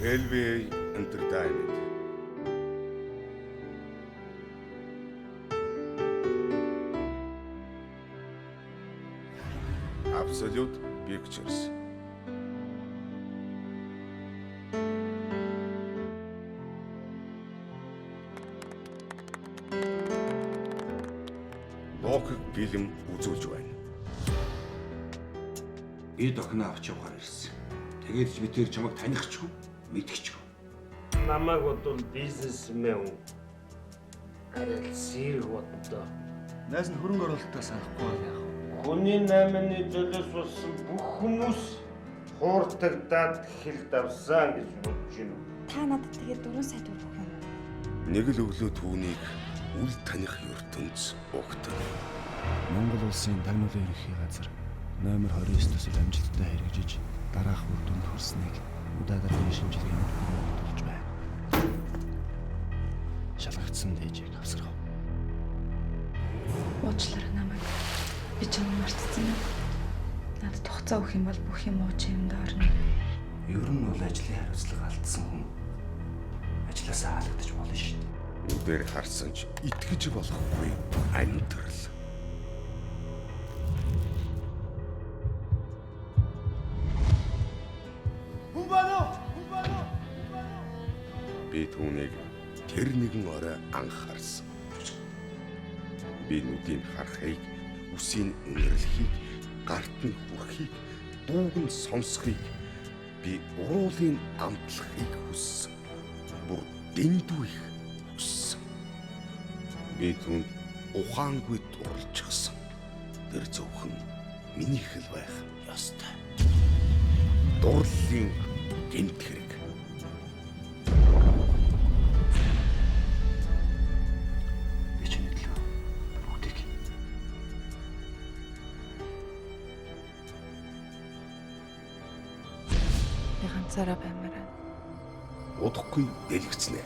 LVA Entertainment. Absolute Pictures. Логик фильм үзүүлж байна. Би дохино авч явахаар ирсэн. Тэгээд ч би тэр чамайг таних ч мэдэх ч. Намайг бодвол бизнесмен хүн. Арай л сэрэг боддоо. Найз нь хөрөнгө оруулалтаа санахгүй бол яах вэ? Хүний найманы золиос болсон бүх хүмүүс хууртагдаад хил давсан гэж бодож байна. Та надад тэгээд 4 сая төгрөг өгөх юм уу? Нэг л өглөө түүнийг үл таних ертөнц угтав. Монгол улсын тагнуулын ерөнхий газар номер 29 төсөл амжилттай хэрэгжиж дараах үр дүнд хүрснийг удаа дараагийн шинжилгээнд бүрэн байна. Шалгагдсан дээжийг авсаргав. Уучлаарай намайг. Би чамайг мартсан юм. Надад хугацаа өгөх юм бол бүх юм ууч юмд орно. Ер нь бол ажлын хариуцлага алдсан хүн ажлаасаа халагдаж болно шүү дээ. Нүдээр харсан ч итгэж болохгүй амьдрал. Хүн байна уу? Хүн байна уу? Би түүнийг тэр нэгэн орой анхаарсан. Би нүдийг харахыг, үсийг үнэрлэхийг, гарт нь хүрэхийг, дууг нь сонсохыг, би уруулыг амтлахыг хүссэн. Бүр дэндүү их хүссэн. Би түүнд ухаангүй дурлчихсан. Тэр зөвхөн минийх л байх ёстой. Дурлалын гэмт хэрэг. Би чиний төлөө бүгдийг Би ганцаараа баймаар байна. Удахгүй дэлгэцнэ.